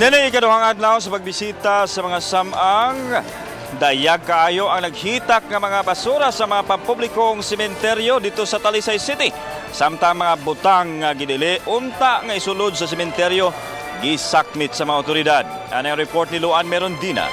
Nini ikaduhang adlaw sa pagbisita sa mga samang, dayag kaayo ang naghitak nga mga basura sa mga pampublikong sementeryo dito sa Talisay City. Samtang mga butang nga gidili unta nga isulod sa sementeryo gisakmit sa mga otoridad. Ano ang report ni Luan Merondina?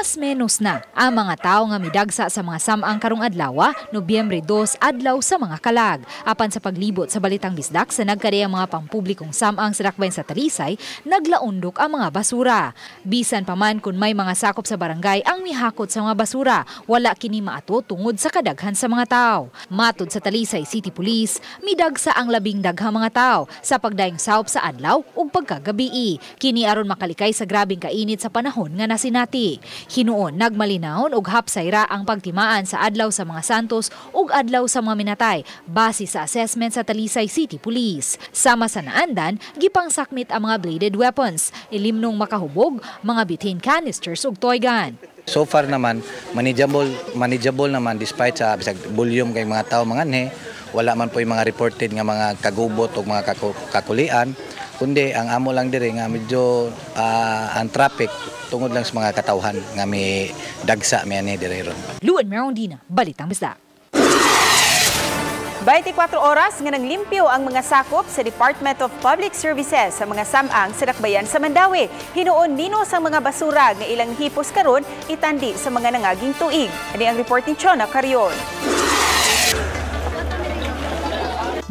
Mas menos na ang mga tao nga midagsa sa mga samang karong adlaw, Nobyembre 2, adlaw sa mga kalag. Apan sa paglibot sa Balitang Bisdak sa nagkadayang mga pampublikong samang sa dakbayan sa Talisay, naglaundok ang mga basura. Bisan pa man kung may mga sakop sa barangay ang mihakot sa mga basura, wala kini maato tungod sa kadaghan sa mga tao. Matod sa Talisay City Police, midagsa ang labing daghang mga tao sa pagdayong saop sa adlaw ug pagkagabii. Kini aron makalikay sa grabing kainit sa panahon nga nasinati. Hinuon nagmalinahon og hapsayra ang pagtimaan sa adlaw sa mga santos ug adlaw sa mga minatay base sa assessment sa Talisay City Police. Sama sa naandan, gipangsakmit ang mga bladed weapons, ilimnong makahubog, mga butane canisters ug toy gun. So far naman, manageable naman despite sa bisag volume kay mga tao manganhe, wala man po yung mga reported nga mga kagubot o mga kakulian, kundi ang amo lang diri nga medyo ang traffic tungod lang sa mga katawhan nga may dagsa may ani diri ron. Luan Merondina, Balitang Bisdak. 24 oras nga nanglimpyo ang mga sakop sa Department of Public Services sa mga samang sa dakbayan sa Mandaue. Hinuon minos ang mga basura nga ilang hipos karon itandi sa mga nangaging tuig. Ani ang report ni Chona Carion.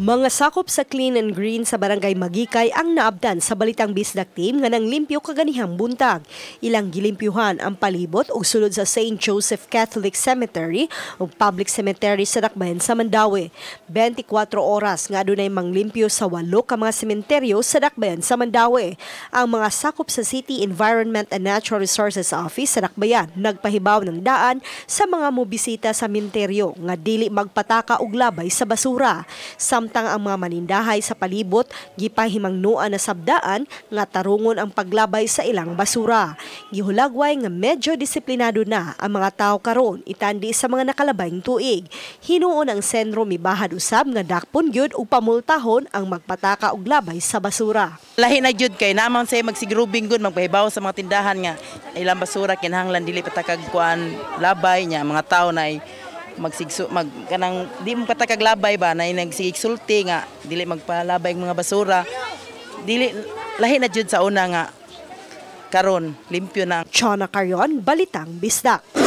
Mga sakop sa Clean and Green sa Barangay Magikay ang naabdan sa Balitang Bisdak team nga nanglimpyo kaganihang buntag. Ilang gilimpyuhan ang palibot ug sulod sa St. Joseph Catholic Cemetery ug Public Cemetery sa dakbayan sa Mandaue. 24 oras nga adunay manglimpyo sa 8 ka mga sementeryo sa dakbayan sa Mandaue. Ang mga sakop sa City Environment and Natural Resources Office sa dakbayan nagpahibaw ng daan sa mga mobisita sa menteryo nga dili magpataka og labay sa basura. Samtang ang mga manindahay sa palibot gipahimangnuan na sabdaan nga tarungon ang paglabay sa ilang basura. Gihulagway nga medyo disiplinado na ang mga tao karon itandi sa mga nakalabayng tuig. Hinuon ang sentro mibahad usab nga dakpon gyud ug pamultahon ang magpataka og labay sa basura. Lahi na gyud kay naman say magsigrubing gud magpahibaw sa mga tindahan nga ilang basura kinahanglan dili patakag kuan labay niya mga tao na magsigso mag kanang di mo patakag labay ba na nagsigsulti nga dili magpalabay ang mga basura, dili lahi na jud sa una nga karon limpyo na. Chona Carion, Balitang Bisdak.